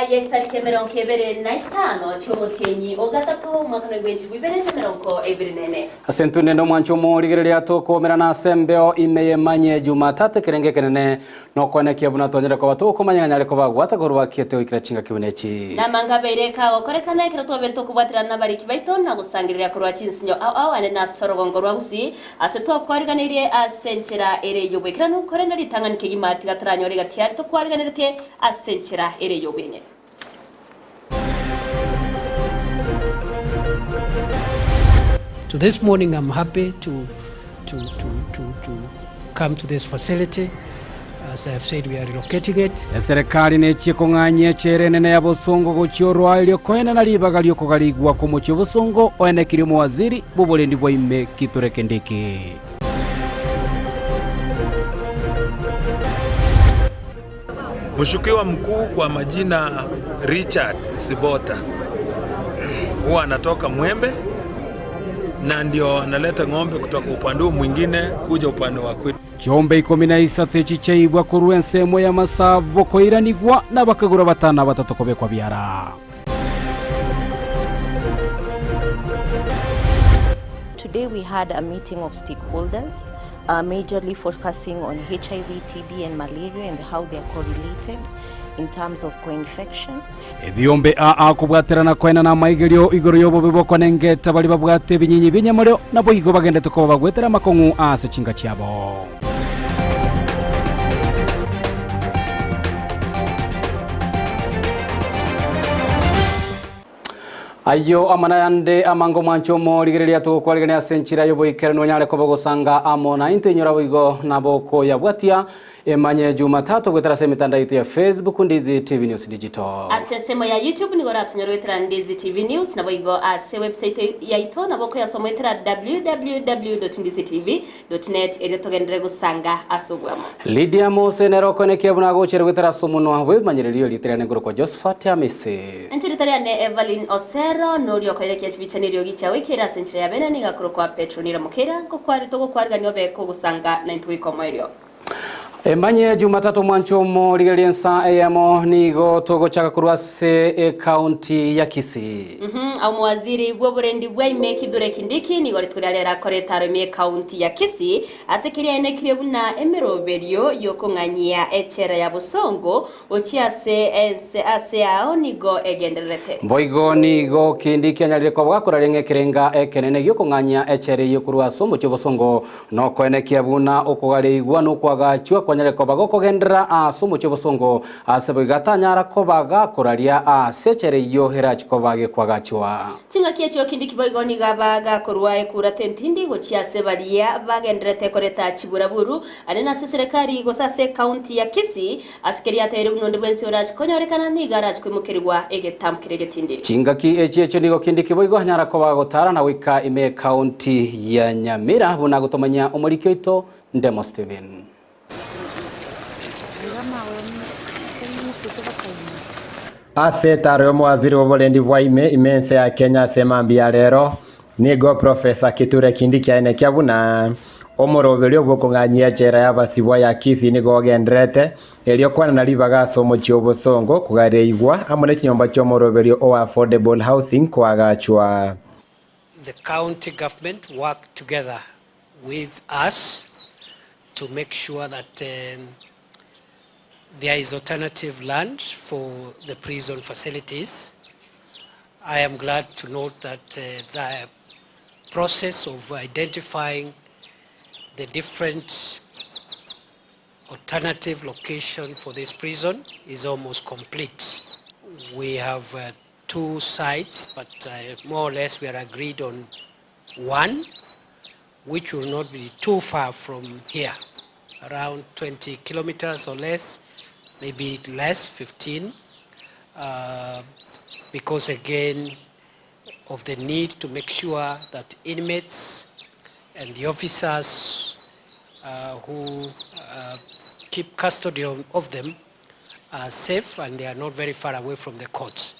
y'echitariki emerongo ebere na isano chi'omotienyi o gatato, omwaka noigwe chigwa ibere na emerongo ebere na ene. Ase intwe nende omwancho omorigereria tokoumerana ase embeo ime y'emanye Jumatatu ekerengo ekenene nokoenekia buna twanyare koba tokomanya ng'a nyare koba gwata korwa bakiete goikera chingaki buna echi. Namanga abeire kagokorekana ekero twabeire tokobwaterana nabariki baito na gosangereria korwa chinsinyo ao ao ande nase orogongo rwa Gusii ase twakwariganeirie ase enchera ere y'oboikeranu korende ritang'ani kegima tiga toranyore egati aria tokwariganeretie ase enchera ere y'obweng'e. So this morning I'm happy to, to, to, to, to come to this facility. As I have said, we are relocating it. Eserekari nechie kong'anyia echela enene ya bosongo gochia orwao erio koenana ribaga ri'okogarigwa kw'omochie o bosongo oenekirie omowaziri bw'oborendi bwa ime Kithure Kindiki. Mshukiwa mkuu kwa majina Richard Sibota huwa anatoka Mwembe na ndio analeta ng'ombe kutoka upande huu mwingine kuja upande wa kwetu. Chiombe ikomi na isato echi chiaibwa korwa ensemo y'amasabo koiranigwa nabakegura batano na batato kobekwa biara. Today we had a meeting of stakeholders, uh, majorly focusing on HIV, TB, and malaria and how they are correlated in terms of co-infection. Ebiombe aa kobwaterana koenana amaigerio igoro y'obobe bw'okonengeta baria babwate ebinyinyi bi'enyamorio, naboigo bagendete koba bagwetera amakong'u ase chinka chiabo. Ayio amo nayande amange omwancho omorigereria togokwarigania ase enchera y'oboikeranu onyare koba ogosanga amo naintwe inyora boigo nabo okoyabwatia emanye Jumatatu goetera ase emetandao yaito ya Facebook Ndizi TV News Digital. Ase ensemo ya YouTube nigo oratonyore goetera Ndizi TV News, naboigo ase website yaito nabo okoyasoma goetera www.ndizitv .net erio togenderere gosanga ase obwamo. Lydia Mose nere okoenekia buna agochire goetera ase omonwa bw'ebimanyererio erieta riane nkorokwa Josephat Amisi. Inche erieta riane Evelyn Osero, noria okoenekia chibicha neriogi chiao ekeire ase enchera ya bene nigo akorokwa Petronila Mokeira, nkokwari togokwarigania obe kogosanga naintwe goika omoerio. Emanye Jumatatu omwancho omorigereria ensa eyemo nigo togochaka korwa ase ecounty ya Kisii. Omowaziri bw'oborendi bwa ime Kithure Kindiki nigo rituko ria rero akore etaro ime y'ecounty ya Kisii ase keria aenekirie buna emeroberio y'okong'anyia echela ya Bosongo gochia ase ense ase ao nigo egendererete. Boigo nigo Kindiki anyarire koba gakoraria ng'a ekerenga ekenene gi'okong'anyia echela eyio korwa ase omochie o Bosongo Nokoenekia buna okogareigwa nokoagachwa kwanyare koba gokogenderera ase omochie obosongo, ase boigo atanyara koba gakoraria ase echela eyio erache koba gekoagachwa. Chingaki echio Kindiki boigo nigo aba gakorua ekura tentindi gochia ase baria bagendererete koreta chiburaburu are nase eserekari gose ase ecounty ya Kisii Ase keria ateire buna onde bwensi orache konyorekana, nigo arache koimokerigwa egetambo keria egetindi. Chingaki echi echio nigo Kindiki boigo anyara koba agotara na goika ime ekaunti ya Nyamira buna agotomanyia omoriki oito Ndemo Stephen. Ase etaro y'omowaziri bw'oborendi bwa ime ime ense ya Kenya ase mambia ya rero, Nigo Professor Kithure Kindiki aenekia buna omoroberio bw'okong'anyia echela y'abasibwa ya Kisii nigo ogendererete, erio kwanana ribaga ase omochie o Bosongo kogareigwa amo ne chinyomba chi'omoroberio o Affordable Housing koagachwa. The county government work together with us to make sure that there is alternative land for the prison facilities. I am glad to note that the process of identifying the different alternative location for this prison is almost complete. We have two sites, but more or less we are agreed on one, which will not be too far from here, around 20 kilometers or less, maybe less, 15, because again of the need to make sure that inmates and the officers who keep custody of them are safe and they are not very far away from the courts.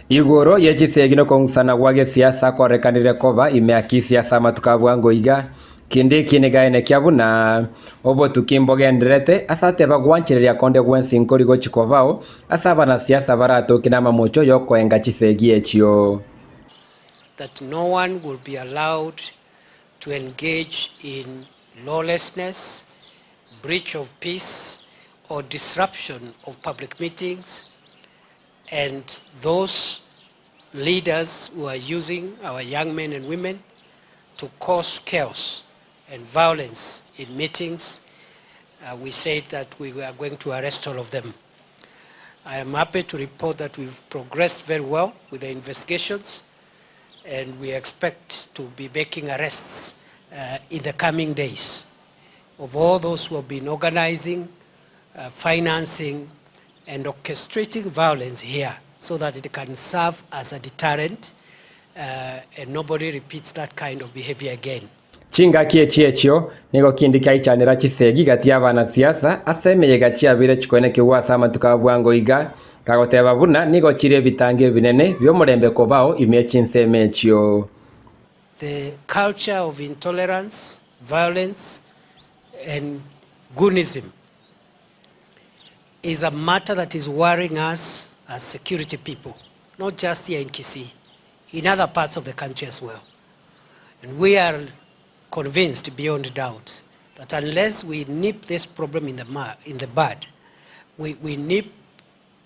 Igoro ye chisegi nokong'usana gwa gesiasa korekanire koba ime ya Kisii ase amatuko a bwango iga. Kindiki nigo aenekia buna obotuki mbogendererete ase ateba gwanchereria konde gwensi nkori gochi kobao ase abanasiasa baratoke namamocho y'okoenga chisegi echio. That no one will be allowed to engage in lawlessness, breach of peace or disruption of public meetings and those leaders who are using our young men and women to cause chaos and violence in meetings, uh, we said that we are going to arrest all of them. I am happy to report that we've progressed very well with the investigations and we expect to be making arrests uh, in the coming days of all those who have been organizing, uh, financing, and orchestrating violence here so that it can serve as a deterrent uh, and nobody repeats that kind of behavior again. Chingaki echi echio nigo kindi kiaichanera chisegi gati y'abanasiasa ase emeyega chiabire chikoenekigwa ase amatuko a bwango iga kagoteba buna nigo chire ebitango ebinene bi'omorembe kobao ime chinsemo echio. The culture of intolerance, violence, and goonism is a matter that is worrying us as security people, not just here in Kisii, in other parts of the country as well. And we are convinced beyond doubt that unless we nip this problem in the, in the bud, we, we nip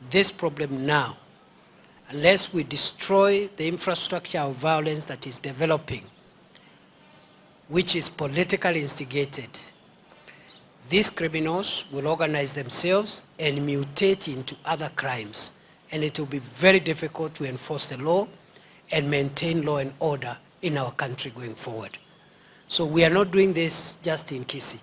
this problem now, unless we destroy the infrastructure of violence that is developing, which is politically instigated, these criminals will organize themselves and mutate into other crimes. And it will be very difficult to enforce the law and maintain law and order in our country going forward. So we are not doing this just in Kisii,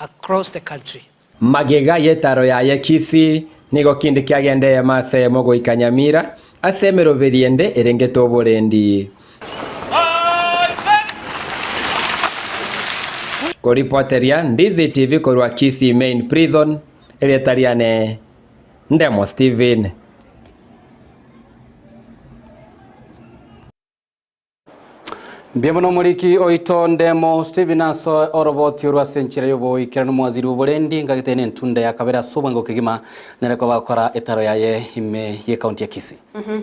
across the country. Magega y'etaro yaye Kisii nigo kindi kiagendeye masemo goika Nyamira ase emeroberi ende erengete oborendi. Koripoteria Ndizi TV korwa Kisii Main Prison erieta riane Ndemo Steven. Mbuya mono omoriki oito Ndemo Steven ase oroboti orwa ase enchera y'oboikeranu omwaziri bw'oborendi ngagete nentunda ya kabere ase obwango kegima nere koba gokora etaro yaye ime ye county ya Kisii.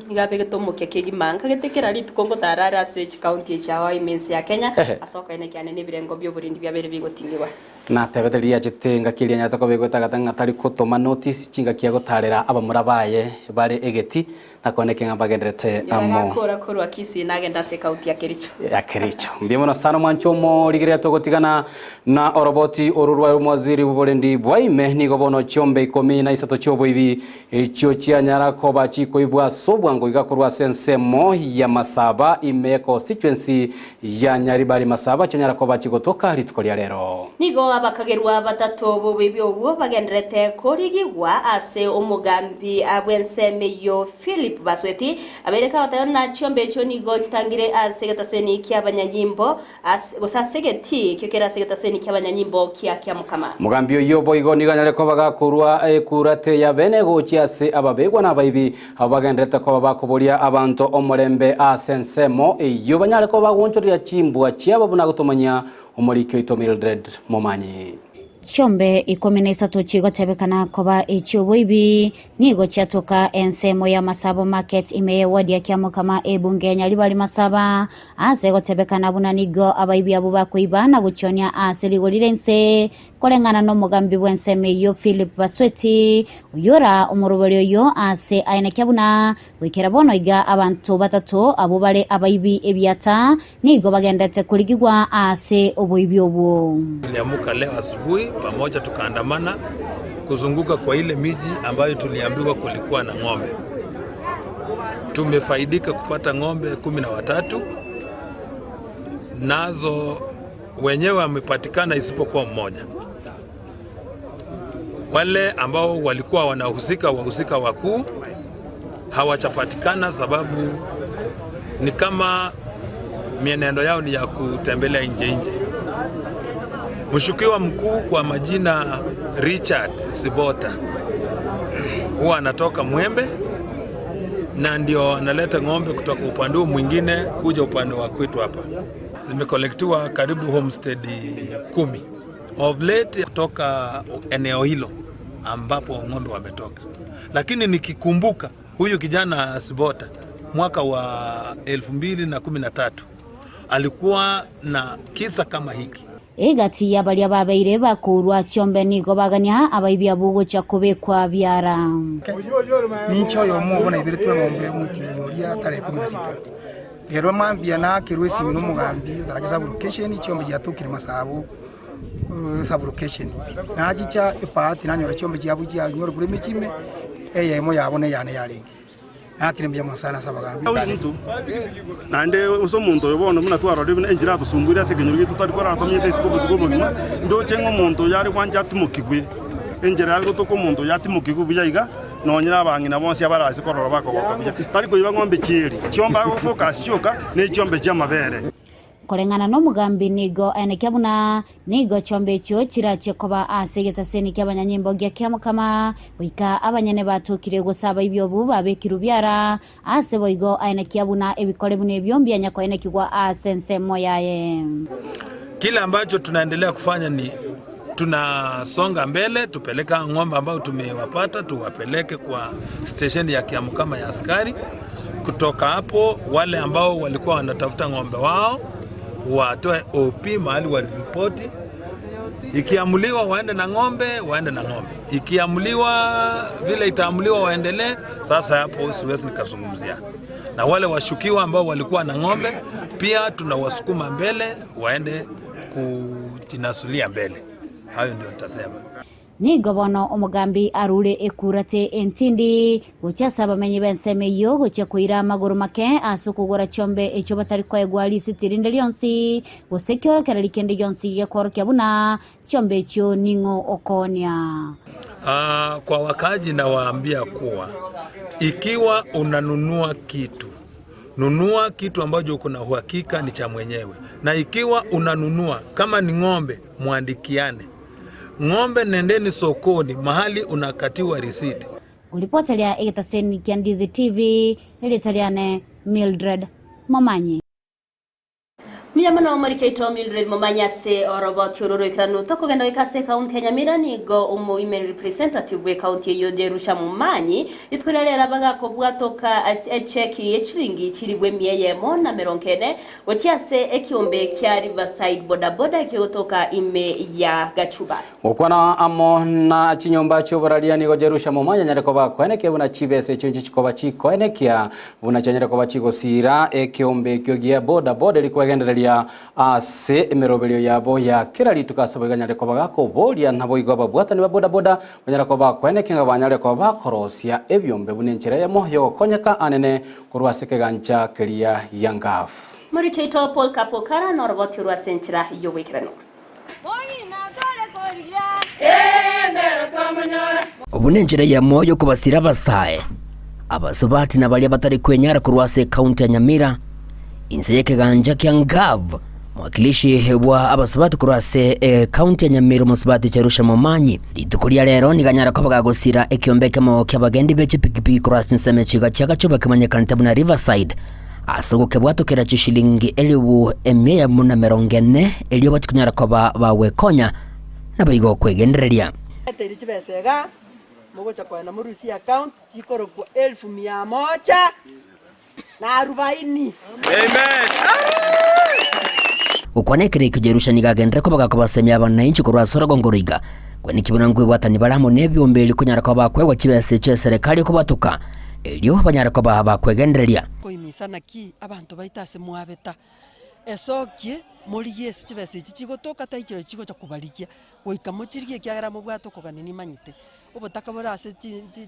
Nigo abegete omokia kegima nkagete kera rituko ngotara are ase chikaunti echi ao ime ense ya Kenya ase okoene kiane na ebirengo bia oborendi biabeire bigotingigwa. Natebete riria achete ngaki eria anyarete koba egwetagata ng'a tari gotoma notice chingaki agotarera abamura baye bare egeti nakoneke ng'a bagenderete amo. Agakora korwa Kisii nagenda ase ekaunti ya Kericho. Ya Kericho. Mbuya mono sana omwancho omorigereria togotigana na oroboti oru rwa omwaziri bw'oborendi bwa ime nigo bono chiombe 13 chioboibi echio chianyara koba chikoibwa ase obwango iga korwa ase ensemo ya Masaba ime constituency ya Nyaribari Masaba chianyara koba chigotoka rituko ria rero. Nigo abakagerwa batato boboibi obwo bagenderete korigigwa ase omogambi bw'ensemo eyo Philip Basweti abereka batayo na chiombe echio nigo chitangire ase egetaseni kia abanyanyimbo gose ase egeti ekio kere ase egetaseni kia abanyanyimbo kia Kiamokama. Mogambi oyo boigo nigo anyare koba gakorwa ekurate ya bene gochia ase ababegwa na abaibi abo bagenderete koba bakoboria abanto omorembe ase ensemo eyo banyare koba bagonchoreria chimbwa chiabo buna gotomanya omoriki oito Mildred Momanyi. Chiombe 13 chigotebekana koba echioboibi nigo chiatoka ensemo ya Masabo Market ime ye ward ya Kiamokama ebunge ya Nyaribari Masaba ase gotebekana buna nigo abaibi abo bakoiba na gochionia ase rigori ense koreng'ana n'omogambi bw'ensemo eyo Philip Basweti oyora omorobori oyo ase aenekia buna goikera bono iga abanto batato abo bare abaibi ebiata nigo bagendete korigigwa ase oboibi obwo. Tuliamuka leo asubuhi pamoja tukaandamana kuzunguka kwa ile miji ambayo tuliambiwa kulikuwa na ng'ombe. Tumefaidika kupata ng'ombe 13, nazo wenyewe wamepatikana isipokuwa mmoja. Wale ambao walikuwa wanahusika, wahusika wakuu hawachapatikana, sababu ni kama mienendo yao ni ya kutembelea nje nje. Mshukiwa mkuu kwa majina Richard Sibota huwa anatoka Mwembe na ndio analeta ng'ombe kutoka upande huu mwingine kuja upande wa kwetu hapa. Zimekolektiwa karibu homestead 10 of late kutoka eneo hilo ambapo ng'ombe wametoka, lakini nikikumbuka huyu kijana Sibota mwaka wa 2013 alikuwa na kisa kama hiki. Egati y'abaria babeire bakourwa chiombe nigo bagania abaibi abwo gochia kobekwa biara. Ninche oyomo obo naiberetwe eng'ombe omotienyi oria tarehe 16. Rero mambia naakerwe esimi na omogambi otarache sub-location, chiombe chiatokire masabo sub-location. Nachicha ebahati nanyora chiombe chiabo chianyorokire emechie ime, eyemo yabo na eyane yarenge. Nakire mbuya mono sana ase abagambi. Naende ase omonto oyo bono buna twarorire buna enchera atosunguire ase ekenyoro giaito tari korara tomenyete isiko obotuko obogima, ndoche ng'a omonto oyo are gwancha atimokigwe, enchera yare gotoka omonto oyo atimokigwe buya iga, nonye na abang'ina bonsi abare ase korora bakogoka buya. Tari koiba ng'ombe chieri, chiombe agofocus chioka ne chiombe chi'amabere. Koreng'ana nomogambi nigo aenekia buna nigo chiombe echio chirachie koba ase egetaseni ki'abanyanyimbo gia kiamokama, goika abanyene batokire gose abaibi obwo babekirwe biara, ase boigo aenekia buna ebikore buna ebio mbianya koenekigwa ase ensemo yaye. Kile ambacho tunaendelea kufanya ni tunasonga mbele, tupeleka ng'ombe ambao tumewapata tuwapeleke kwa stesheni ya Kiamukama ya askari. Kutoka hapo wale ambao walikuwa wanatafuta ng'ombe wao watoe OP mahali waliripoti. Ikiamuliwa waende na ng'ombe, waende na ng'ombe. Ikiamuliwa vile itaamuliwa waendelee. Sasa hapo siwezi nikazungumzia. Na wale washukiwa ambao walikuwa na ng'ombe pia tunawasukuma mbele waende kujinasulia mbele. Hayo ndio nitasema. Nigo bono omogambi arure ekurate entindi gochia ase abamenyi b'ensemo eyio gochia koira amagoro make ase okogora chiombe echio batari koegwa risiti rinde rionsi gose kiorokereri kende gionsi gekworokia buna chiombe echio ning'o okoonia. Kwa wakaaji nawaambia kuwa ikiwa unanunua kitu, nunua kitu ambacho uko na uhakika ni cha mwenyewe, na ikiwa unanunua kama ni ng'ombe, mwandikiane ng'ombe, nendeni sokoni mahali unakatiwa risiti. Ngoripoteria egetaseni kia Ndizi TV, erieta riane Mildred Momanyi. Mbuya mono omoriki oito Mildred Momanyi ase oroboti oro roikeranu tokogenda goika ase ekaunti ya Nyamira nigo omo women representative bw'ekaunti eyio Jerusha Momanyi rituko riria rero bagakobwatoka echeki ye chiringi chilifu emia eyemo na merongo ene gochia ase ekiombe kia Riverside Bodaboda ekegotoka ime ya Gachuba. Gokwana amo na chinyomba chi'oboraria nigo Jerusha Momanyi anyare koba akoenekia buna chibesa echio inche chikoba chikoenekia buna chianyare koba chigosiira ekeombe ekio gia boda boda eri kwegendereria ase emeroberio yabo ya kera rituko ase boigo anyare koba gakoboria naboigo ababwatani ba boda boda banyare koba bakoenekia ng'a banyare koba bakorosia ebiombe buna enchera eyemo y'ogokonyeka anene korwa ase ekegancha keria gia Ngaf. Moriki oito Paul Kapokara noroboti orwa ase enchera y'oboikeranu. Obwo nenchera eyemo y'okobasira abasae, abasubati na baria batari kwenyara korwa ase ekaunti ya Nyamira, inse y'ekegancha kia Ngav, mwakilishi bwa abasubati korwa ase ekaunti ya Nyamira omosubati Jerusha Momanyi. Rituko ria rero nigo anyara koba gagosira ekiombe ekemo ki'abagendi be chipikipiki korwa ase ensemo echiga chia Gachoba kemanyekanete buna Riverside, Ase ogokebwatokera chishilingi elifu emia eyemo na emerongo ene, erio bachikonyara koba bagwekonya, naboigo okwegendereria. Eteire chibesa igaa, mogocha kogenda morusie account chikorokwa elfu mia moja na arubaini. Gokwana ekero ekio Jerusha nigo agenderere koba gakobasemia abananchi korwa ase orogongo roiga, kwani kibuna nkwebwatani bare amo nebiombe erio konyara koba bakoegwa chibesa echio eserekari ekobatoka. Erio banyare koba bakwegendereria. Koimisa naki abanto baito ase mwabeta, esokie morigie ase chibesa echi chigotoka tai chirochio chigocha kobarigia, goika mochirigie ekiagera mobwate okogania nimanyete. Obotaka bore ase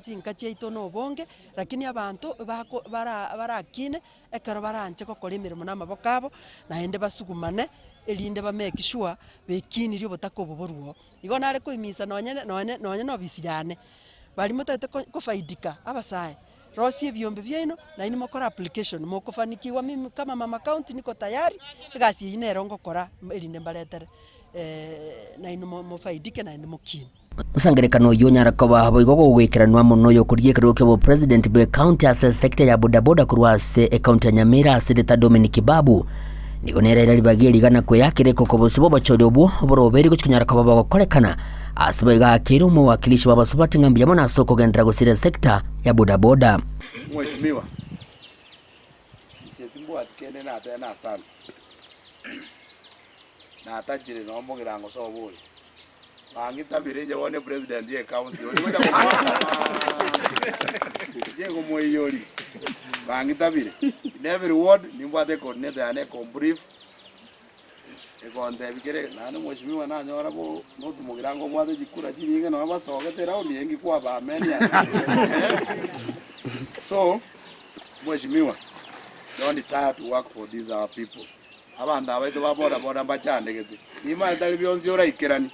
chinka chiaito na obonge, lakini abanto bako bara barakine ekero baranche gokora emeremo na amaboko abo, naende basugumane erinde ba make sure bekinirie obotaka obo borwo. Igo nare koimisa nonye nonye nonye na ofisi yane. Baria motagete kofaidika, abasae, rosia ebiombe biaino, nainwe mokore application, mokofanikigwa mimi kama mama county niko tayari, egasi eyio nero ngokora erinde mbaretere nainwe mofaidike naende mokine. Omosangererekano oyio onyare koba boigo gogoikeranwa amo noyo okorigia ekerogo ki'obopresident bw'ecounty ase esecta ya bodaboda korwa ase ecounty ya Nyamira ase Rita Dominic Babu. Nigo nere ere ribaga eri rigana kweyakera ekoko bosio bw'obochori obwo boroberi gochia konyara koba bogokorekana. Ase boigo akeire omowakilishi bw'abasubati ng'a mbuya mono ase okogenderera gosiria sector ya bodaboda. Mheshimiwa, inche timbwati kende natebe na asante. Natachire nonya omogirango sobo oyo. Bang'itabire inche bono epresident ye ecounty oria gocha komoaka inche ngomoiyori. Bang'itabire. In every ward nimbwate ecoordinator yane ekombrief egontebia kere naende mheshimiwa nanyora bo not mogirango obwate chikura chinyinge nonya basogete eround eye ngikwabamenia So mheshimiwa don't tire to work for these our people. Abanto abaito ba boda boda mbachandegete, nimanye tari bionsi oraikeranie,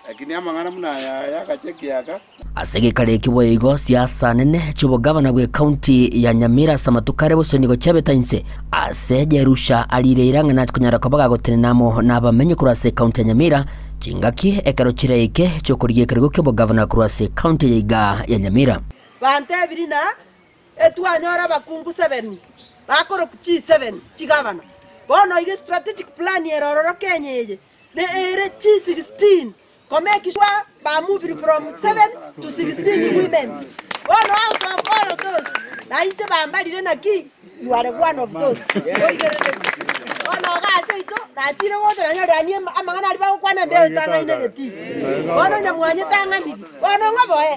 lakini amang'ana buna aya y'agacheki aka. Ase egekaro ekio boigo siasa nene chi'obogavana bw'ecounty ya Nyamira ase amatuko are bosio nigo chiabete inse ase Jerusha ariire eira ng'a nache konyara koba gagotenena amo nabamenyi korwa ase ecounty ya Nyamira chingaki ekero chiraike chi'okorigia ekerogo ki'obogavana korwa ase ecounty eye iga ya Nyamira. Bantebirie na Etwanyora abakungu sebeni bakorokwa chisebeni chigavana. Bono iga estrategic plan ere ororo Kenya eye ne ere chi 16 ko make sure ba moviri from 7 to 16 women. Bono out of all of those na inche bambarire naki you are one of those. Origereretie. Bono iga ase aito nachire gocha nanyore yaani amang'ana aria bagokwana mbe etang'aine egetii. Bono nyamwanyete ang'aniri. Bono ng'a boe.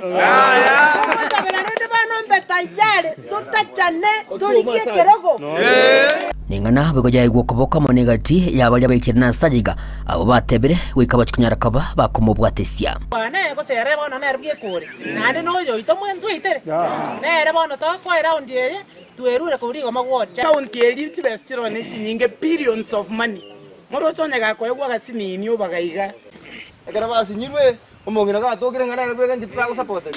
Togosabera rende bono mbe tayari, totachane, torigie ekerogo. Ning'ana boigo yaigwa okoboko amo negati ya baria baikire nase ayaiga, abwo batebire, goika bachie konyara koba bakomobwatesia. Kwane gose ere bono nere bwekore, naende noyo oito mwentweitere, nere bono tokoa eraundi eye, twerure korwa rigoma gwocha. County eria chibesa chiroo ne chinyinge billions of money. Moroche onye gakoegwa agasinini obaga iga. Ekero basinyirwe, omong'ina gatokire ng'a nere bweka inche titagosapota.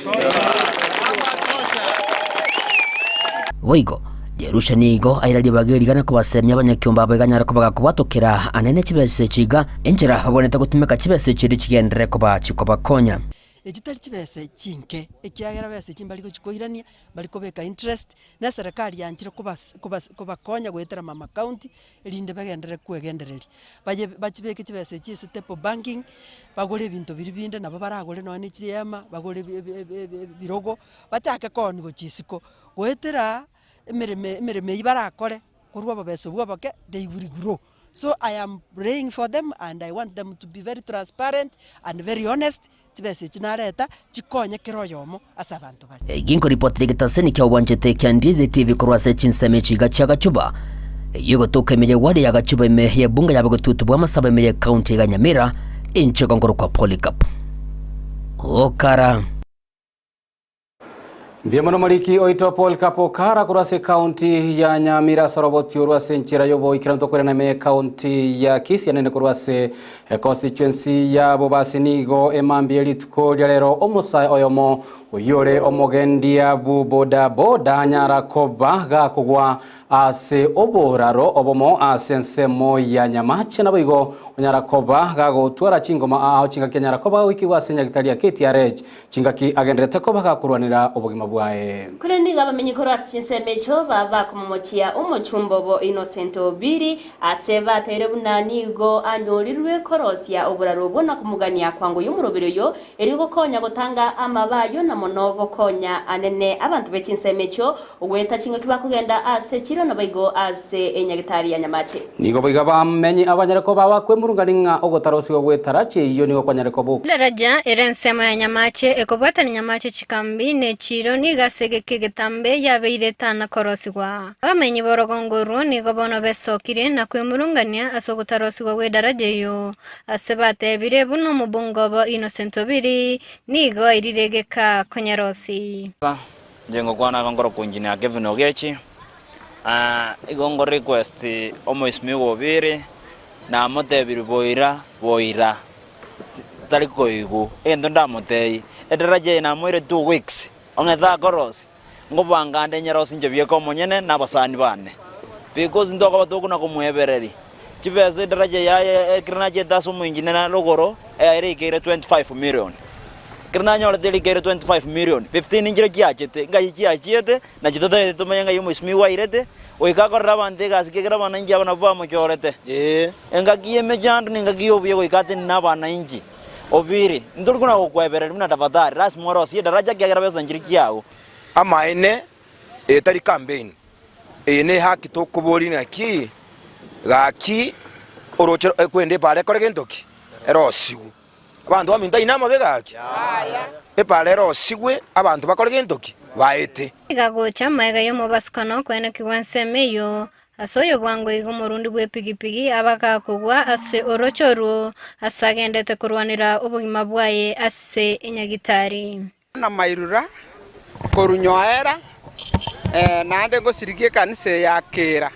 Boigo, Jerusha nigo aira ribaga eri rigana kobasemia abanyakiombe abo iganyare koba gakobwatokera anene chibesa echi iga, enchera babwenerete gotumeka chibesa echi erio chigenderere koba chikobakonya. Echi tari chibesa chinke, ekiagera besa echi mbari gochi koirania, mbari kobeka interest, na eserekari yanchire kobas kobas kobakonya goetera mama county, erinde bagenderere kwegendereria. Baye bachibeke chibesa echi ase table banking, bagore ebinto biria binde nabo baragore nonye na chihema, bagore ebi ebi ebi ebi ebirogo, bachake koonia gochia isiko, goetera emeremo emeremo eywo barakore, korwa obobesa obwo oboke, they will grow. So I am praying for them and I want them to be very transparent and very honest, chibesa echi nareta chikonye kera oyomo ase abanto bare. Eki nkoripotera egetaseni kia obwanchete kia Ndizi TV korwa ase chinsemo echi iga chia Gachuba, eyio egotoka ime ye ward ya Gachuba ime y'ebunge ya bogetutu bw'amasabo ime ye county iga Nyamira, inche igo nkorokwa Polycarp Okara. Mbuya mono moriki oito Paul Kapokara korwa ase ekaunti ya Nyamira ase oroboti orwo ase enchera y'oboikeranu tokorera ime ekaunti ya Kisii anene korwa ase econstituency ya Bobasi nigo emambia rituko ria rero omosae oyomo oyio ore omogendia bu boda boda anyara koba gakogwa Ase oboraro obomo ase ensemo ya nyamache naboigo onyara koba gagotwara chingoma aao chingaki anyara koba gagoikigwa ase nyagitari ya KTRH chingaki agenderete koba gakorwanera obogima bwaye. Korende nigo abamenyi korwa ase chinsemo echio babakomomochia omochumba obo Innocent Obiri, ase bateire buna nigo anyorirwe korosia oboraro obwo na komogania kwango y'omoroberi oyo Erio gokonya gotanga amabe ayio na mono gokonya anene abanto be chinsemo echio goeta chingaki bakogenda ase chiira naboigo ase enyagetari ya nyamache. Nigo boigo abamenyi abanyare koba abakwemurungania ng'a ogotarosigwa gw'etarachi eyio nigo kwanyare koba ok. Daraja ere ensemo ya Nyamache ekobwatania Nyamache chikambi ne chiiro nigo ase egeka egetambe yabeire etana korosigwa. Abamenyi b'orogongo orwo nigo bono besokirie na kwemurungania ase ogotarosigwa gw'edaraja eyio. Ase batebire buna omobunge obo Innocent Obiri nigo airire egeka konyerosi. Inche ngokwana iga nkorokwa Engineer Kevin Ogechi, igo ngo request omoisimigwa Obiri, namotebirie boira boira, tari koigwa egento ndamotebie, edaraja eye namoire 2 weeks, ong'e takorosia, ngobanga ande nyerosie inche bieka omonyene na abasani bane, because ntokoba tokona komoebereria. Chibesa edaraja yaye ekero nachete ase omoengineer nare rogoro, eyaye eikeire 25 million. Ekero nanyorete erikeire 25 million, 15 nchire chiachete, ngai chiachiete, nachi totagete tomanye ngai omoisimigwa airete, Goika akorere abanto egasi ekiagera abanainchi aba nabwo bamochorete. Engaki y'emechando na engaki y'obuya goika atenene nabanainchi. Obiri, ntori kona gokwebereria buna tafadhali, lasima orosie edaraja ekiagera besa nchiri chiao. Amaene, eye tari campaign, eye ne haki tokoboria naki gaki oroche ekwende epara ekore gento ki? Erosigwe. Abanto baminto aye namabe gaki? Epara erosigwe abanto bakore gento ki? Baete. Iga gocha magega y'omobasukano kwenekigwa ensemo eyio, ase oyo bwango iga omorundi bw'epigipigi abagakogwa ase oroche orwo, ase agendete korwanera obogima bwaye ase enyagitari. Na mairura korwa nyoera, naende ngosirigia ekanisa eye ya kera.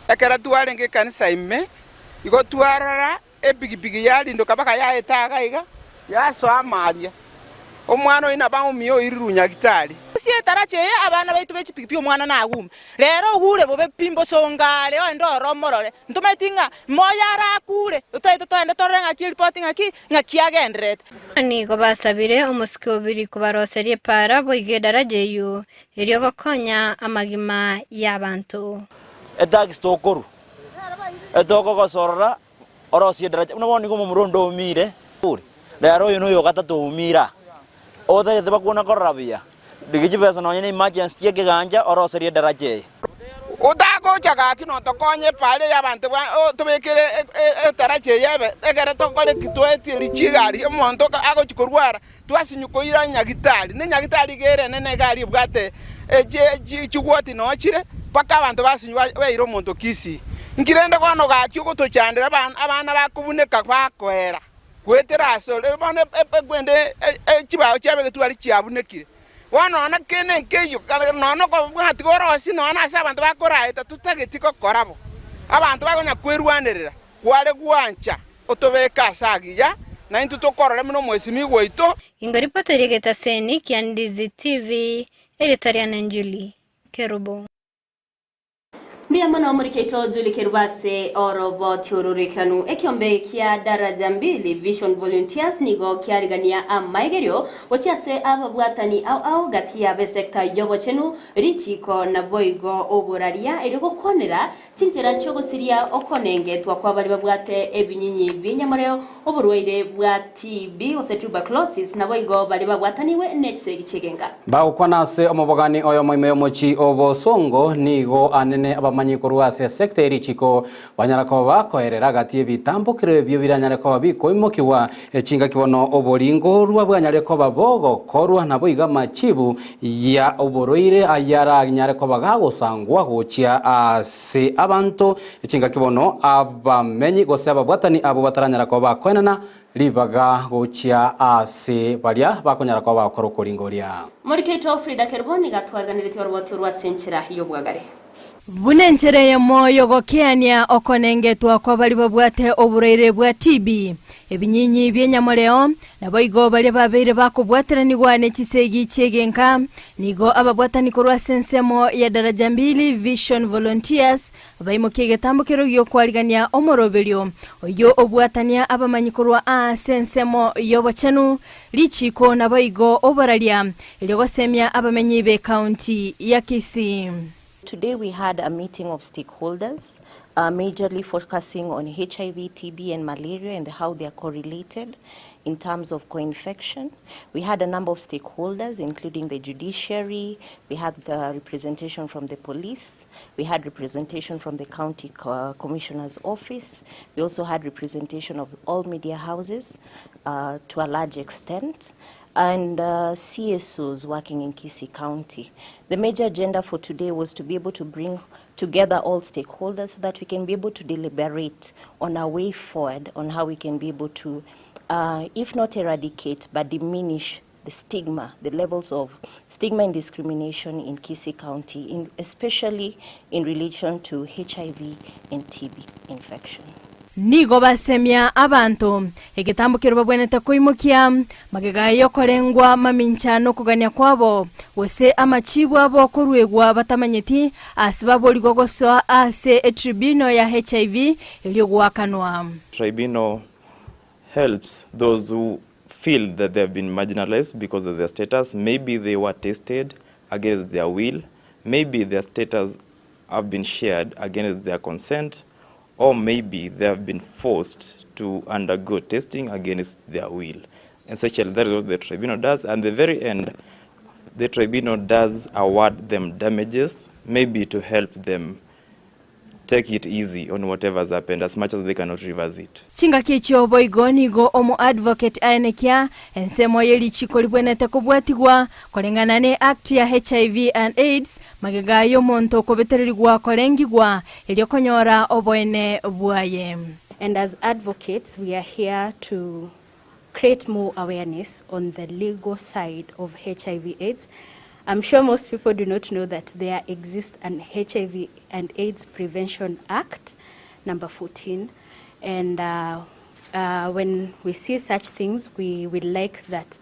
Ekero twarenge ekanisa ime, igo twarora Epigipigi yarindoka mpaka yaeta iga iga, yasoa amaria. Omwana oyio nabo aumie oirirwe nyagitari. Ase etaracha eye abana baito be chipigipigi omwana nagume. Rero ogure bobe pi mbosongo are oende ororo omorore. Ntomaeti ng'a moyo arakure, totaete toende torore ng'aki eripoti ng'aki, ng'aki agendererete. Nigo basabire omosike obiri kobaroseria epaara boigo edaraja eyio, erio gokonya amagima y'abanto. Etax tokorwa, etokogosorora orosie edaraja buna bono nigo omomura onde oumire ore, rero oyo noyo ogatato oumire aa, otagete bakwana korora buya, rigia chibesa nonye na emergency chia ekegancha oroserie edaraja eye. Otagocha gaki notokonye epaara eye abanto tobekere etaracha eye ebe, ekero tokore ki toetie richigari, omonto agochia korwara twasinywa koira nyagitari, ne nyagitari iga ere enene iga aria ebwate chigwoti noo chire, mpaka abanto basinywa baira omonto Kisii. Nki rende bono gaki ogotochandera abana bakobuneka bakoera goetera asore, bono ekwende chibao chiabo egetwari chiabunekire. Bono nonya kende nkeiyo, nonya okobwati orosie nonya ase abanto bakoraeta totageti gokora bo. Abanto bakonya kwerwanerera, kware gwancha otobeke ase agiya, na intwe tokorore buna omwesimigwa oito. Ingo ripoti eria egetaseni kia Ndizi TV, erieta riane Julie Kerubo. Mbuya mono omoriki oito Julie Kerubo ase oroboti oro roikeranu. Ekiombe kia Daraja Mbili Vision Volunteers nigo kiarigania amaigerio gochia ase ababwatani ao ao gati y'ab'esecta y'obochenu, richiiko naboigo oboraria erio gokwanera Chinchera chi'ogosiria okonengetwa kwa baria babwate ebinyinyi bi'enyamoreo, oborwaire bwa TB gose tuberculosis, naboigo baria babwatanigwe ne chisegi chi'egenka. Bagokwana ase omobogani oyomo ime y'omochie o Bosongo, nigo anene abamanyi korwa ase esecta ye richiko banyara koba bakoerera gati y'ebitambokero ebio biranyare koba bikoimokigwa chingaki bono oboringorwa bwanyare koba bogokorwa naboigo amachibu ya oborwaire ayaranyare koba gagosangwa gochia ase abanto chingaki bono abamenyi gose ababwatani abwo bataranyara koba bakoenana ribaga gochia ase baria bakonyara koba bagokora okoringoria. Morikeito Frida Kerubo nigo atwariganeretie oroboti orwo ase enchera y'obwagare. Buna enchera eyemo y'ogokeania okonengetwa kwa baria babwate oborwaire bwa TB, ebinyinyi bi'enyamoreo, naboigo baria babeire bakobwateranigwa ne chisegi chi'egenka, nigo ababwatani korwa ase ensemo ya Daraja Mbili Vision Volunteers baimokia egetambokero gi'okwarigania omoroberio oyio obwatania abamanyi korwa aase ensemo y'obochenu, richiiko naboigo oboraria erio gosemia abamenyi b'ekaunti ya Kisii. Today we had a meeting of stakeholders, uh, majorly focusing on HIV, TB and malaria and how they are correlated in terms of co-infection. We had a number of stakeholders, including the judiciary, we had the representation from the police, we had representation from the county co commissioner's office, we also had representation of all media houses uh, to a large extent and uh, CSOs working in Kisii County. The major agenda for today was to be able to bring together all stakeholders so that we can be able to deliberate on our way forward on how we can be able to, uh, if not eradicate, but diminish the stigma, the levels of stigma and discrimination in Kisii County, in, especially in relation to HIV and TB infection. Nigo basemia abanto egetambo keria babwenerete koimokia, magega y'okorengwa mamincha nokogania kwabo, gose amachibu abo koruegwa batamanyeti, ase baborigwe gosoa ase etribunal ya HIV erio goakanwa. Tribunal helps those who feel that they have been marginalized because of their status. Maybe they were tested against their will. Maybe their status have been shared against their consent or maybe they have been forced to undergo testing against their will. Essentially, that is what the tribunal does. And the very end, the tribunal does award them damages, maybe to help them take it easy on whatever has happened, as much as they cannot reverse it. Chingaki echio boigo nigo omo-advocate aenekia ensemo ye richiko ribwenerete kobwatigwa koreng'ana ne Act ya HIV and Aids magega y'omonto okobetererigwa korengigwa erio konyora oboene bwaye. And as advocates we are here to create more awareness on the legal side of HIV AIDS. I'm sure most people do not know that there exists an HIV and AIDS Prevention Act, number 14. And uh, uh, when we see such things, we would like that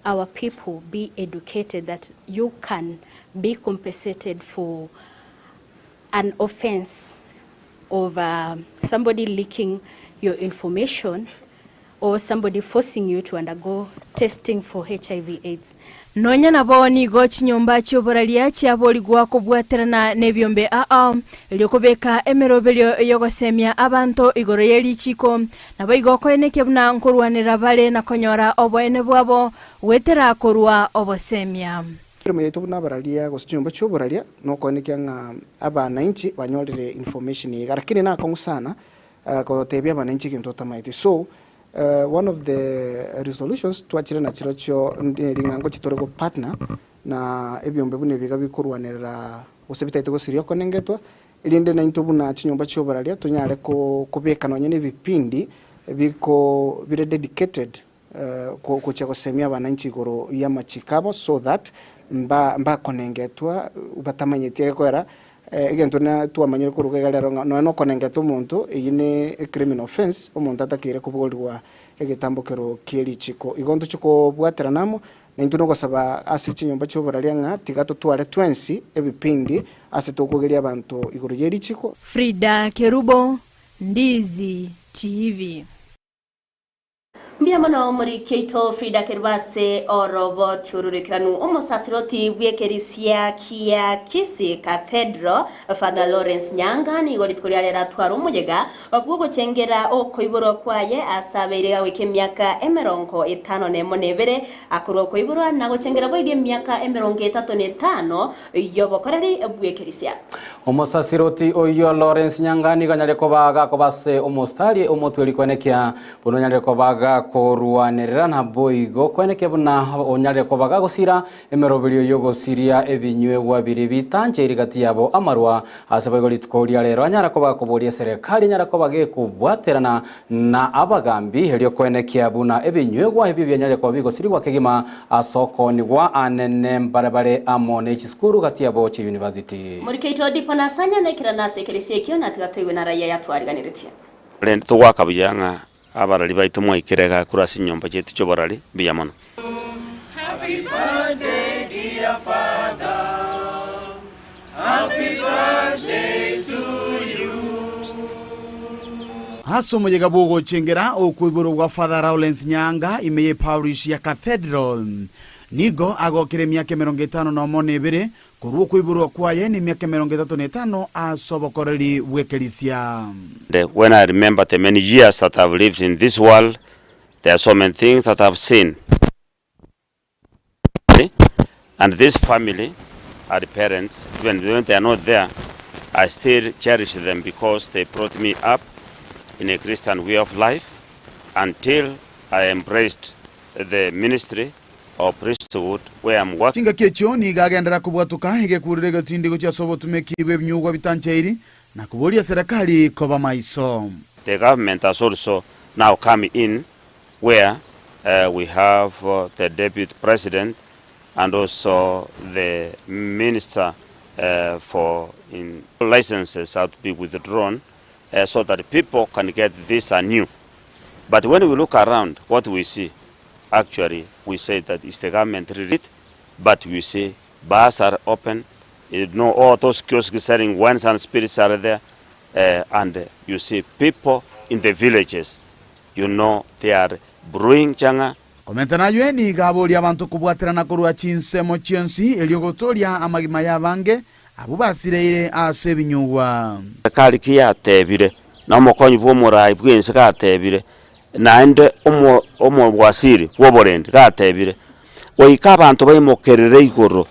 our people be educated that you can be compensated for an offense of uh, somebody leaking your information or somebody forcing you to undergo testing for HIV AIDS. Nonya nabo nigo chinyomba chi'oboraria chiaborigwa kobwaterana nebiombe ao, erio kobeka emeroberio y'ogosemia abanto igoro ye richiiko, naboigo koenekia buna nkorwanera bare na konyora oboene bwabo goetera korua obosemia. Emeremo yaito buna abararia gose chinyomba chi'oboraria nokoenekia ng'a abanainchi banyorire information eye iga, lakini nakong'u sana Gotebia abananchi egento otamaeti. So, one of the resolutions twachire nachirochio neri ng'a ngochia tore go partner na ebiombe buna ebi iga bikorwanerera gose bitaete gosiria okonengetwa, erinde naintwe buna chinyomba chioboraria tonyare kobeka nonye na ebipindi biko bire dedicated gochia gosemia abananchi igoro y'amachiko abo so that mba mbakonengetwa batamanyeti egekoera egento na twamanyire korwa iga rero ng'a nonya nokonengeta omonto eyio ne ecriminal offence omonto atakeire koborigwa egetambokero kie richiko. Igo ntochie kobwaterana amo naintwe nogosaba ase chinyomba chioboraria ng'a tiga totware twensi ebipindi ase tokogeria abanto igoro ye richiko. Frida Kerubo, Ndizi TV. Mbuya mono omoriki oito Frida Kerubo ase oroboti ororekeranu omosasiroti bw'ekerisia kia Kisii Cathedral Father Lawrence Nyanga nigo rituko ria rero atware omoyega bw'ogochengera okoiborwa kwaye ase abeire agoika emiaka emerongo etano nemo na ebere akorwa okoiborwa na gochengera boigo emiaka emerongo etato na etano y'obokoreri bw'ekerisia. Omosasiroti oyio Lawrence Nyanga nigo anyare koba gakoba ase omostari omotweri koenekia Buna onyarire koba gakorwanerera, naboigo kweneke buna onyarire koba gagosira emeroberio y'ogosiria ebinywegwa biria bitancheiri gati yabo amarwa. Ase boigo rituko ria rero anyara koba gakoboria eserekari enyare koba gekobwaterana na abagambi erio kwenekia buna ebinywegwa ebio bianyarire koba bigosirigwa kegima ase okoonigwa anene mbare bare amo ne chisukuru gati yabo chiuniversity. Morikeito Odipo nasanya naikerana ase ekeresia ekio, na tiga toigwe naraia yatwariganeretie. Korende togoaka buya ng'a abarari baito mwaikire igaa korwa ase chinyomba chiaito chi'oborari, mbuya mono. Happy birthday, dear father. Happy birthday to you. Ase omoyega bw'ogochengera okoiborwa gwa Father Lawrence Nyaanga ime ye Parish ya Cathedral, nigo agokire emiaka 51 na ebere Korwa okoiborwa kwaye nemiaka 35 ase obokoreri bw'ekerisia. And when I remember the many years that I've lived in this world, there are so many things that I've seen. And this family are parents, even when they are not there, I still cherish them because they brought me up in a Christian way of life until I embraced the ministry of priesthood where I'm working. Chingaki echio nigo agenderera kobwatoka egekurero egetindi gochia ase obotumeki bw'ebinyugwa bitancheiri, na koboria serikali koba maiso. The government has also now come in where we have the deputy president and also the minister for in licenses are to be withdrawn so that people can get this anew. But when we look around what we see actually we say that it's the government really but we see bars are open you know all those kiosks selling wines and spirits are there uh, and you see people in the villages you know they are brewing changa Komenta naywe nigo aboria abanto kobwaterana korwa chinsemo chionsi erio gotoria amagima y'abange. Abwo basireire ase ebinyugwa. Kari ki yatebire, na omokonyi bw'omoraai bw'ense gatebire, naende omo omowasiri bw'oborendi gatebire, Goika abanto baimokerere igoro,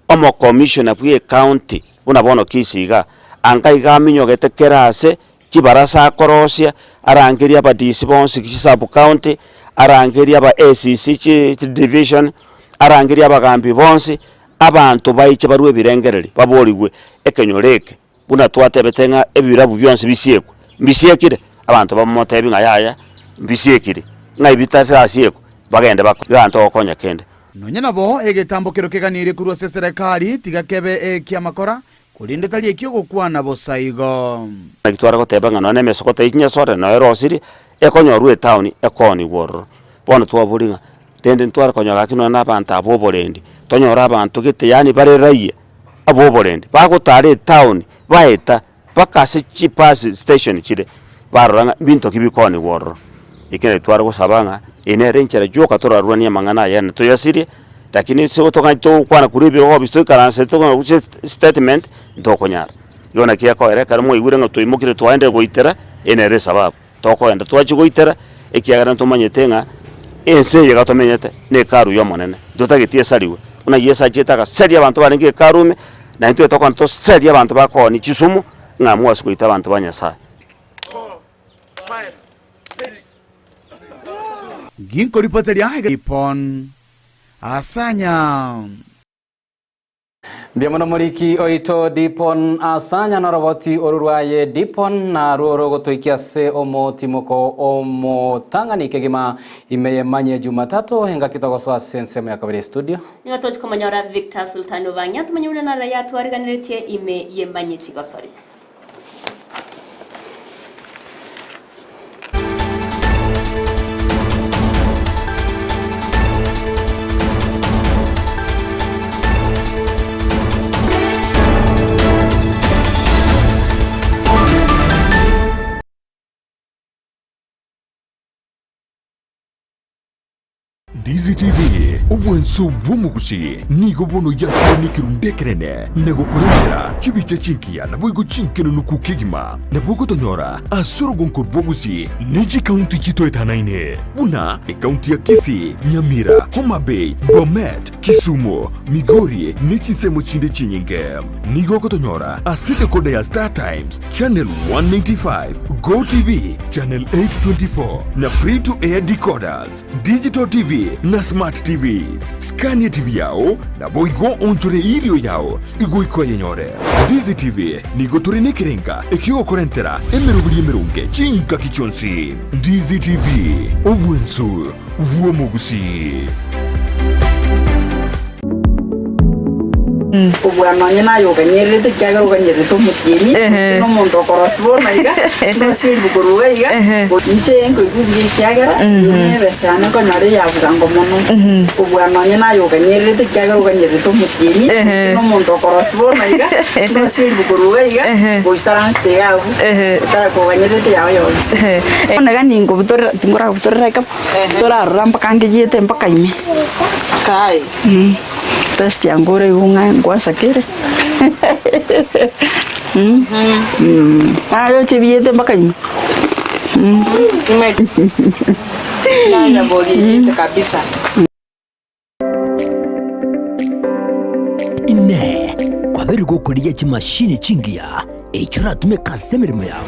omokomishona bw'ecounty buna bono Kisii igaa, anga iga aminyogete kera ase chibarasa akorosia, arangerie aba DC bonsi chisub county, arangerie aba ACC chi division, arangerie abagambi bonsi, Abanto baiche barue ebirengererio, baborigwe ekenyoro eke, buna twatebete ng'a ebirabu bionsi bisiekwe, mbisiekire? Abanto bamotebie ng'a yaya, mbisiekire, ng'a ebi bitarasiekwa, bagende bakore iga ntogokonya kende. Nonya nabo, egetambo kero keganirie korwa ase eserekari tiga kebe eki'amakora, korende tari eki'ogokwana bosa igo. Naki tware goteba ng'a nonya na emesoko tei chinyasore nonya erosirie, ekonyorwa etown ekoonigwa ororo. Bono twaboria ng'a Rende ntware konyora gaki nonya na abanto aba oborendi, tonyore abanto gete yaani bare raia ab'oborendi, bagotara etown, baeta mpaka ase chibus station chire, barora ng'a mbinto ki bikoonigwa ororo. Ekero naende tware gosaba ng'a eye nere enchera yoka torarwanie amang'ana aya na toyasirie, lakini ase toganye togokwana korwa ebirogo ofisi toikaranse tokonya statement, ntokonyara. Igo naki ekoera ekero mwaigure ng'a twaimokire twaendire goitera, eye nere esababu. Tokoenda twachia goitera, ekiagera ntomanyete ng'a ense eye iga tomenyete nekaru y'Omonene, ntotageti esarigwe. Buna Yeso achiete agaseria abanto barenge ekaru ime, na intwe tokogenda toserie abanto bakoonia chisumu, ng'a mwase goita abanto ba Nyasae. Ginkoripoteria Ipon asanya. Mbuya mono moriki oito Dipon Asanya noroboti oru rwaye Dipon narwo rogotoikia ase omotimoko omotang'ani kegima ime yemanye Jumatatu engaki togosoa ase ensemo ya kabere studio. Nigo tochi komonyora Victor Sultani Obang'ia tomanye buna nara yatwariganeretie ime yemanye chigosori. Ndizi TV, obwanso bw'omogusi, nigo bono yakure nekerundu ekenene na gokorentera chibicha chingiya naboigo chinkenenuku kegima. Nabo ogotonyora ase orogonko rw'obogusi ne chikaunti chitoetanaine buna ekaunti ya Kisii, Nyamira, Homa Bay, Bomet, Kisumu, Migori ne chinsemo chinde chinyinge. Nigo ogotonyora ase decoder ya Star Times, Channel 195, Go TV, Channel 824 na Free to Air decoders. Digital TV na Smart TVs. Skania TV yao, naboigo onchore eirio yao igoika oyenyore. Ndizi TV nigo tore nekerenga ekiogokorentera emeroberi emeronge chingaki chionsi. Ndizi TV, obwensu bw'omogusii. Kobua nonye naye oganyererete, ekiagera oganyererete omotienyi, inche nomonto okorosia bono iga, ndosie ribuko ruga iga, inche nkoigwa buya ekiagera eyio nebesa yane nkonyora eya bwango mono. Kobua nonye naye oganyererete, ekiagera oganyererete omotienyi, inche nomonto okorosia bono iga, ndosie ribuko ruga iga, goisaransete iga abwo, otara koganyererete yao yonsi. Bono iga ninkobutorera tinkorabutorera eka, torarora mpaka ngeyete mpaka ime. Kai. Test yango ore igo ng'a ngwasakere Aye oche biyete mpaka ime. Kabisa. Inee! Kwabeire gokorigia chimashini chingiya echio oratumeke ase emeremo yao?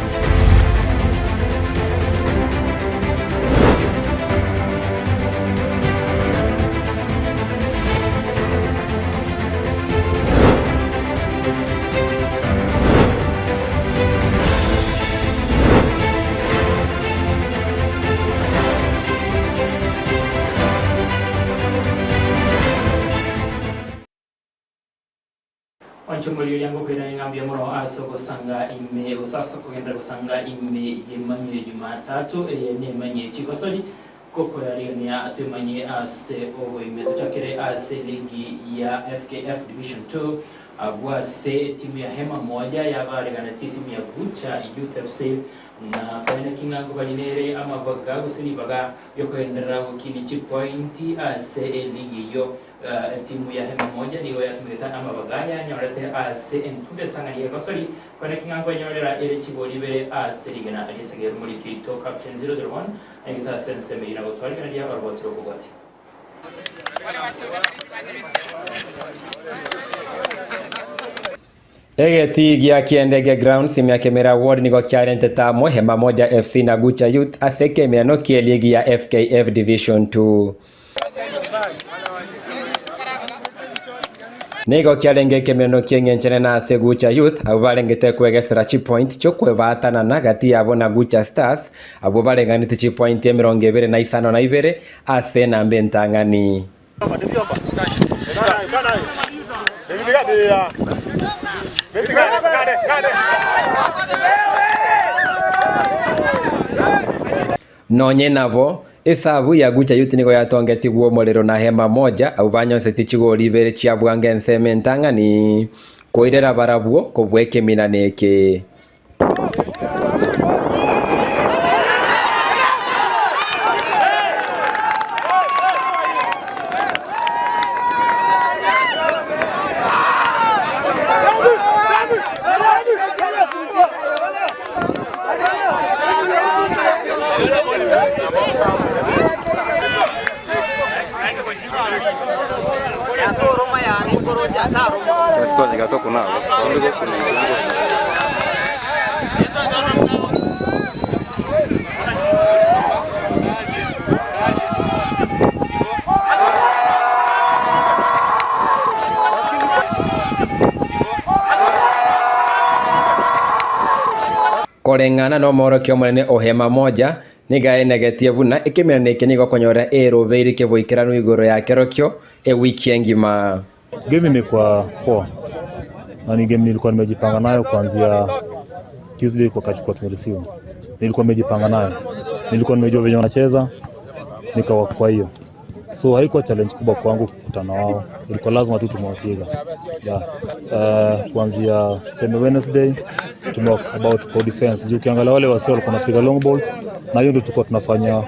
Onche omoriri oria ngokoirania ng'a mbuya mono ase ogosanga ime, gose ase okogenderera gosanga ime y'emanyo ya Jumatatu, eye nemanyo ye chigosori, gokoyarigania twemanye ase oboime. Tochakere ase ligi ya FKF Division 2, abwo ase etimu ya Hema Moja yabareganetie etimu ya Gucha Youth FC. Na koene ki ng'a nkobarinere amabaga gose ribaga riokogenderera gokinia chipointi ase eligi eyio. Etimu ya Hema Moja nigo yatumegete amabaga ayanyorete ase entunde etang'ani y'egosori, koene ki ng'a nkwenyorera ere chigori ibere ase rigena ri'esegi Moriki oito Captain 001 aigete ase ensemo eyio na gotwara rigena ria oroboti rw'okobwatia. Egetii gia Kiendege Grounds ime ya Kemera Ward nigo kiarentete amo Hema Moja FC na Gucha Youth ase ekemerano ki'eligi ya FKF Division 2. Nigo kiarenge ekemerano ki'eng'encho enene ase Gucha Youth abwo barengete kwegesera chipoint chi'okwebaatanana gati yabo na Gucha Stars abwo bareng'aneti chipointi 25 na ase enamba entang'ani. Nonye nabo, esabu ya Gucha Youth nigo yatongetigwe omorero na Hema Moja abwo banyonseti chigori ibere chia bwango ensemo entang'ani koirera barabwo kobua ekeminano eke. Koreng'ana nomorokia omonene o Hema Moja, nigo aenegetie buna ekemerano eke nigo okonyora erobeiri keboikeranu igoro ya kerokio ewiki engima. Game imekuwa poa na ni game nilikuwa nimejipanga nayo kuanzia Tuesday kwa kachukua tumereceive. Nilikuwa nimejipanga nayo, nilikuwa nimejua venye wanacheza nikawa kwa hiyo, so haikuwa challenge kubwa kwangu kukutana wao, ilikuwa lazima tu tumewapiga yeah. Kuanzia seme Wednesday tumework about kwa defense juu ukiangalia wale wasio walikuwa wanapiga long balls, na hiyo ndio tulikuwa tunafanya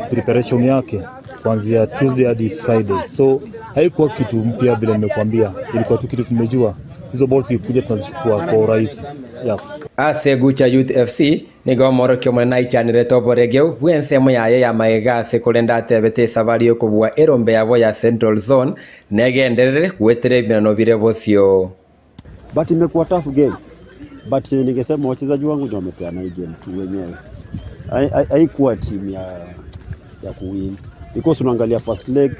preparation yake kuanzia Tuesday hadi Friday, so haikuwa kitu mpya vile nimekuambia, ilikuwa tu kitu tumejua hizo balls zikikuja tunazichukua kwa urahisi yeah. Ase Gucha Youth FC nigo omorokia omonene aichanirete oboregeu bwa ensemo yaye ya magega ase korende atebete esabari yokobua erombe yabo ya Central Zone negenderere gwetera ebimerano bire bosio. But imekuwa tough game. But ningesema wachezaji wangu ndio wamepeana hii game tu wenyewe. Haikuwa team ya kuwin because unaangalia first leg,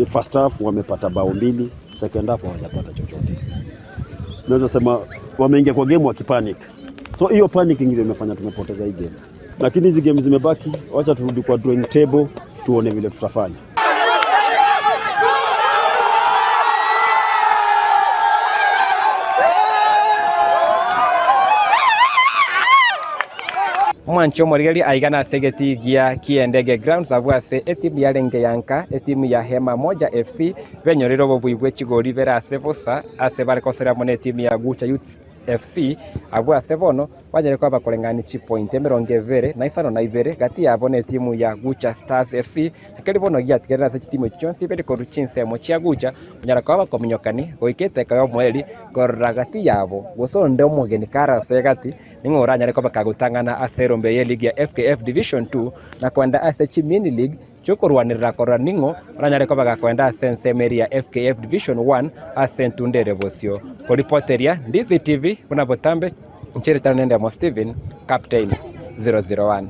first half wamepata bao mbili, second half hawajapata chochote. Naweza sema wameingia kwa game wakipanic. So hiyo panicking ndio imefanya tumepoteza hii game. Lakini hizi game zimebaki, wacha turudi kwa drawing table tuone vile tutafanya. Omwancho omorigeri aiga ase egetii gia Kiendege Grounds abwo ase etimu yarenge yanka etimu ya Hema Moja FC benyorire obobui bwe chigori bere ase bosa ase bare kosera amo na etimu ya Gucha Youth FC abwo ase bono banyare koba bakoreng'ani chipoint 22 gati yabo na etimu ya Gucha Stars FC ekeri bono giatigerera ase chitimu echi chionsi ibere korwa chinsemo chia Gucha konyara koba bakominyokani goika eteka ya omoeri korora gati yabo gose onde omogeni kare ase egati ning'o oranyare koba kagotang'ana ase erombe ya eligi ya FKF Division 2 na kwenda ase chimini league chokorwanirira korora ning'o oranyare koba gakwenda ase ensemo eri ya FKF Division 1 ase entundere bosio koripoteria Ndizi TV buna botambe nchiretano nende mo Steven Captain 001.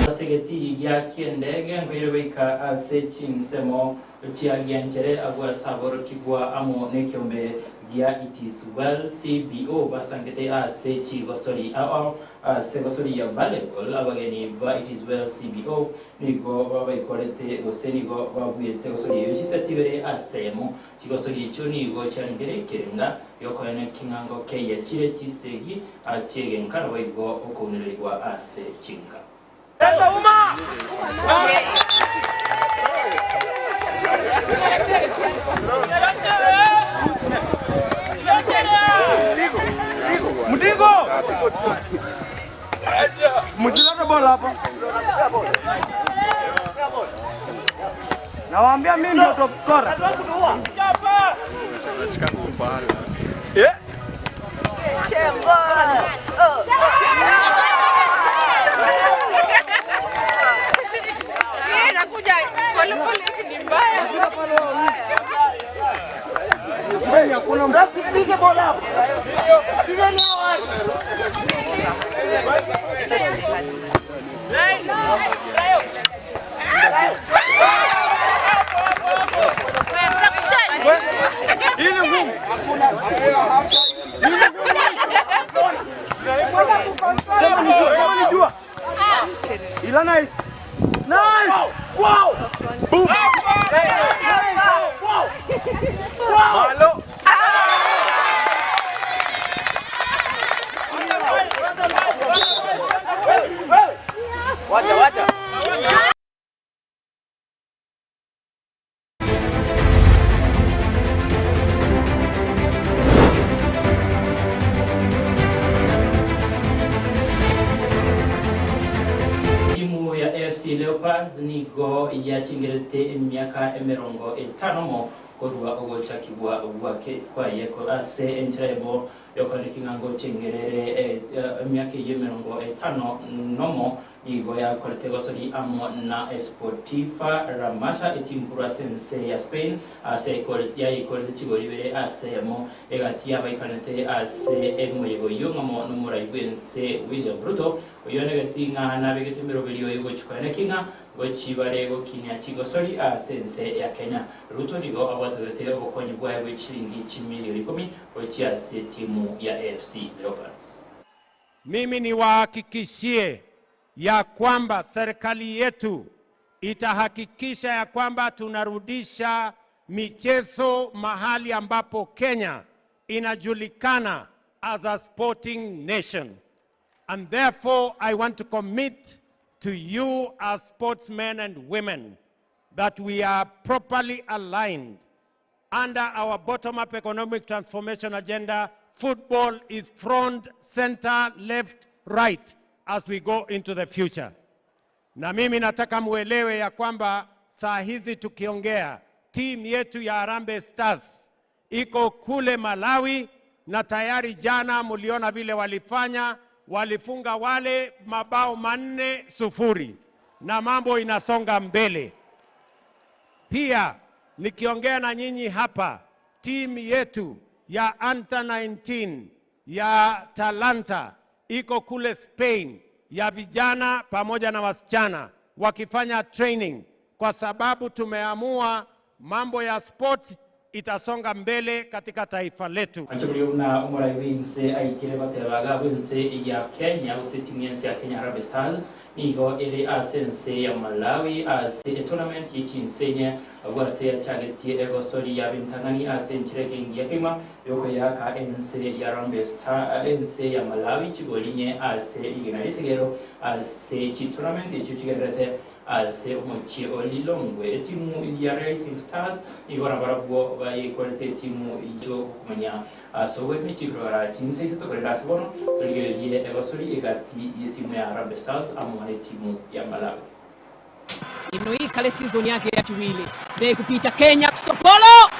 Ase egetii gia ki'endege nkoire goika ase chinsemo chia gianchere agwo ase aborokigwa amo nekiombe Gia It Is Well CBO basangete ase chigosori ao ao ase egosori ya volleyball. Abageni ba It Is Well CBO nigo babaikorete gose nigo babuete egosori eyio chiseti ibere ase eyemo. Chigosori echio nigo chiarengere ekerenga giokoena ekeng'ango keiya chire chisegi chiegenka naboigo okounererigwa ase chinka. Mdigo! Msilete bola hapa. Nawaambia mimi ndio top scorer. Eh? Pige bola hapa. Pigeni hao watu. Hii ni ngumu. Sema nijua, sema nijua. Ila nice. Nice. Wow. Boom. Wow. Wow. Malo. Wacha, wacha. Timu ya AFC Leopards nigo yachingerete emiaka emirongo etano mo korwa ogochakibwa gwake kwaye ase enchera ebo yokoreka ng'ango chengerere emiaka eyio emirongo etano nomo nigo yakorete gosori amo na Esportiva Ramasha etimu korwa ase ense ya Spain ase yaikorete chigori ibere ase emo egati yabaikanete ase emoyego oyio ng'amo nomorai bwa ense William Ruto oyo negeti ng'a nabegete emeroberi oyo gochikoena king'a gochibare gokinia chigosori ase ense ya Kenya. Ruto nigo abwatogete obokonyi bwaye bwa chiringi chimilioni 10 gochia ase timu ya AFC Leopards. Mimi niwahakikishie ya kwamba serikali yetu itahakikisha ya kwamba tunarudisha michezo mahali ambapo Kenya inajulikana as a sporting nation. And therefore, I want to commit to you as sportsmen and women that we are properly aligned under our bottom-up economic transformation agenda. Football is front, center, left, right as we go into the future. Na mimi nataka muelewe ya kwamba saa hizi tukiongea, timu yetu ya Harambee Stars iko kule Malawi, na tayari jana muliona vile walifanya, walifunga wale mabao 4-0 na mambo inasonga mbele. Pia nikiongea na nyinyi hapa, timu yetu ya Under 19 ya Talanta iko kule Spain, ya vijana pamoja na wasichana wakifanya training, kwa sababu tumeamua mambo ya sport itasonga mbele katika taifa letu. Anchobrio na omorai bw'ense aikire batebaga bw'ense ya Kenya gose timu y'ense ya Kenya Harambee Stars nigo ere ase ense ya Malawi ase etournament y'echinsenye abwo ase yachagetie egosori ya bintang'ani ase enchera ekengi ya kegima yokoyaka ense ya Harambee Star ense ya Malawi chigorinye ase rigena risigero ase chitournament echio chigererete ase omochie o Lilongwe. Etimu ya Rising Stars nigo nabarabwo bayekorete etimu yo okomanya ase obwemi chikorora chinse ase tokorera ase bono torigererie egosori egati y'etimu ya Harambee Stars amo na etimu ya Malawi. Ino hii kale season yake ya chiwili ne kupita Kenya kusopolo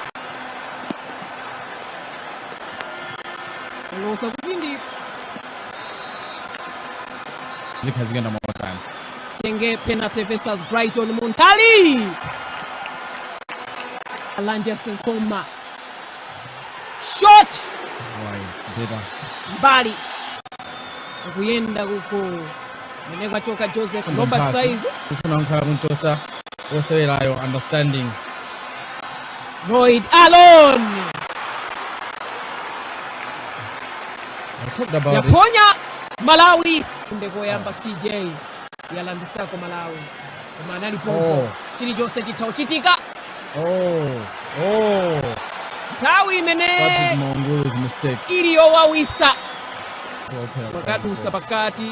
losa kuti Zikazigenda mwakani. Chenge penalty versus Brighton Muntali. Alanja Senkoma. Shot Wide, Beda. mbali. Kuyenda kuko. Mene kwachoka Joseph Robert Size. Kufuna nkhala kuntosa osewerayo understanding. Lloyd Alon. talked about it. Yaponya Malawi ndekoyamba CJ yalandisako Malawi koma anali pompo Oh. chilichonse chitha kuchitika Oh, oh. nthawi imene Patrick Mongulu's mistake. ili yowawisa Well played by the wakadusa boys. pakati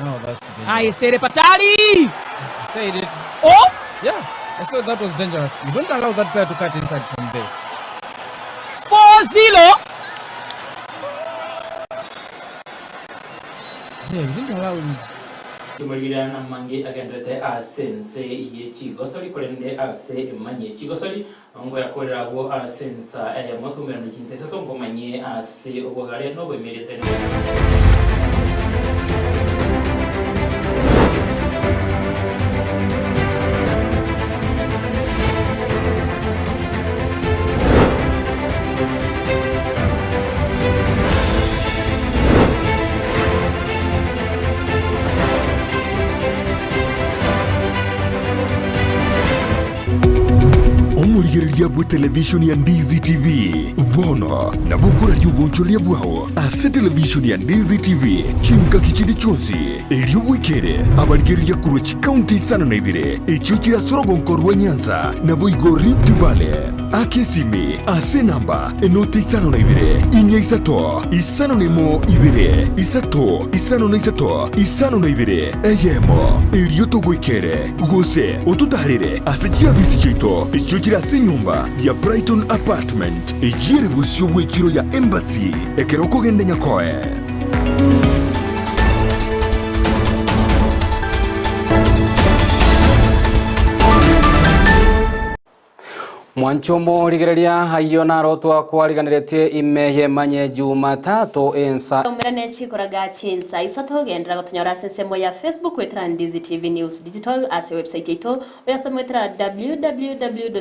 Now that's dangerous. ayesere patali I said it. Oh! Yeah, I said that was dangerous. You don't allow that player to cut inside from there. 4-0 Yeah, you didn't allow it. Tumalira namange agendrete ase nse yechigosoli korende ase emanye chigosoli ngo yakoreragwo ase nsa eyamwatumirano chinsa isato ngomanye ase obogare nobwemerete. Omorigereria bwa televishoni ya Ndizi TV bono nabokora ry'obonchoria bwao ase televishoni ya Ndizi TV chinkaki chindi chonsi erio bwikere abarigereria korwa chikaunti isano na ibere echio chirasorogonko rwa Nyanza naboigo Rift Valley akesimi ase namba enoti isano na ibere inya isato isano nemo ibere isato isano na isato isano na ibere eyemo erio togwikere gose otutarire ase chiabisi chiaito echio chiri ase enyomba ya Brighton Apartment ejire bosio bwa echiro ya Embassy ekero okogenda nyakoe. Mwanchomo rigereria aiyo narotwa kwariganiretie ime yemanye Jumatatu ensa Umerane chikoraga chinsa isato gendera gotonyora ase ensemo ya Facebook wetera Ndizi TV News Digital ase website yaito oyasomwetera www.